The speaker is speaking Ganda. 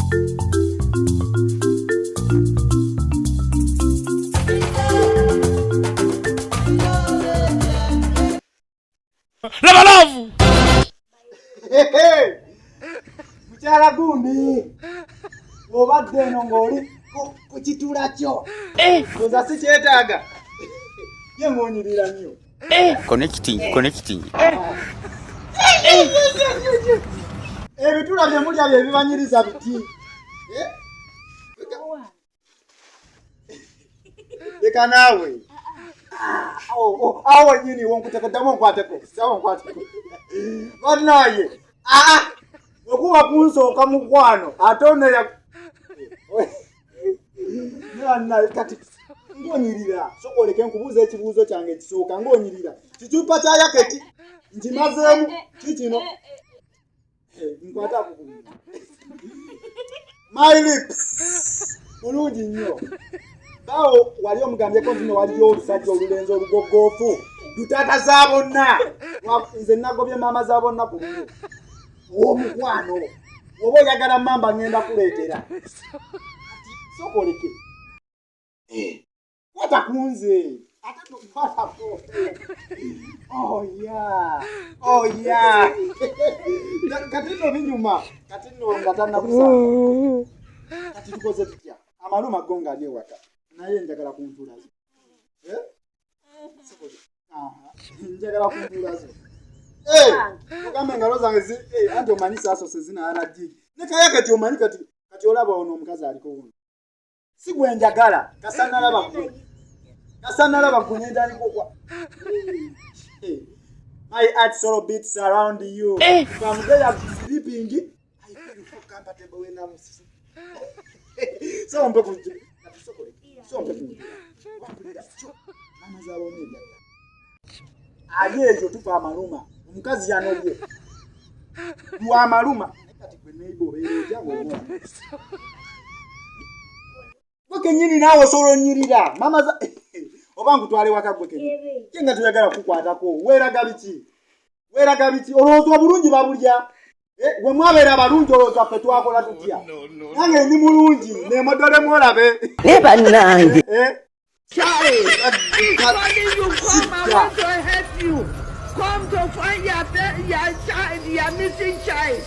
Laba love. Mukyala gundi obadde eno ng'oli ku kitula kyo eh. oza sikyetaaga ye ng'onyirira nnyo eh. Connecting, connecting. Eh. Ebitula bye mulya bye bibanyiriza biti. Leka naawe. Ah, oh, awo wennyini wonkuteko ddamu onkwateko ddamu onkwateko bannaye aa wekuba kunsooka mukwano ate oneya bannaye kati ng'onyirira soka oleke nkubuuza ekibuuzo kyange ekisooka ng'onyirira kicupa kya yaketi nkimazeemu kikino nkwata my lips mulungi nnyo bawo wali omugambyeko nti no waliyo olusajja olulenzi olugogoofu lutaata za bonna nze nagobye maama za bonna ku lumu owomukwano oba oyagala mamba ngenda kuleetera soka oleke eh. Kwata kunze. Ate kwata ku. Oh yeah. Oh yeah. Kati no binyuma. Kati no nga tannakusanga. Kati tukoze tutya? Amaluma go nga ali ewaka. Naye njagala kuntula zo. Eh? Aha. Njagala kuntula zo. Eh, ogambe engalo zange zi eh anti omanyi saasose zinaala ddi. Ne kaya kati omanyi kati kati olaba ono omukazi aliko wuno. Si gwe njagala kasa nalaba gwe kasa nalaba gwe nentandika okwa my heart sorrow beats around you eh. From there sleeping I feel so comfortable when I'm so mpe ku so mpe ku mama zabo ni ali eyo tufa amaluma omukazi yanobye lwa amaluma kati gwe neighbor obeera otya ng'omwana gwe kenyini naawe osobola onyirira mama za oba nkutwale waka gwe kenyini ye nga toyagala kukwatako weeraga biki weeraga biki olowooza obulungi babulya eh, we mwabeera abalungi olowooza ffe twakola tutya nange ndi mulungi nemodolemu olabe ne bannange eh? Child, calling you come, I want to help you. Come to find your, your child, your missing child.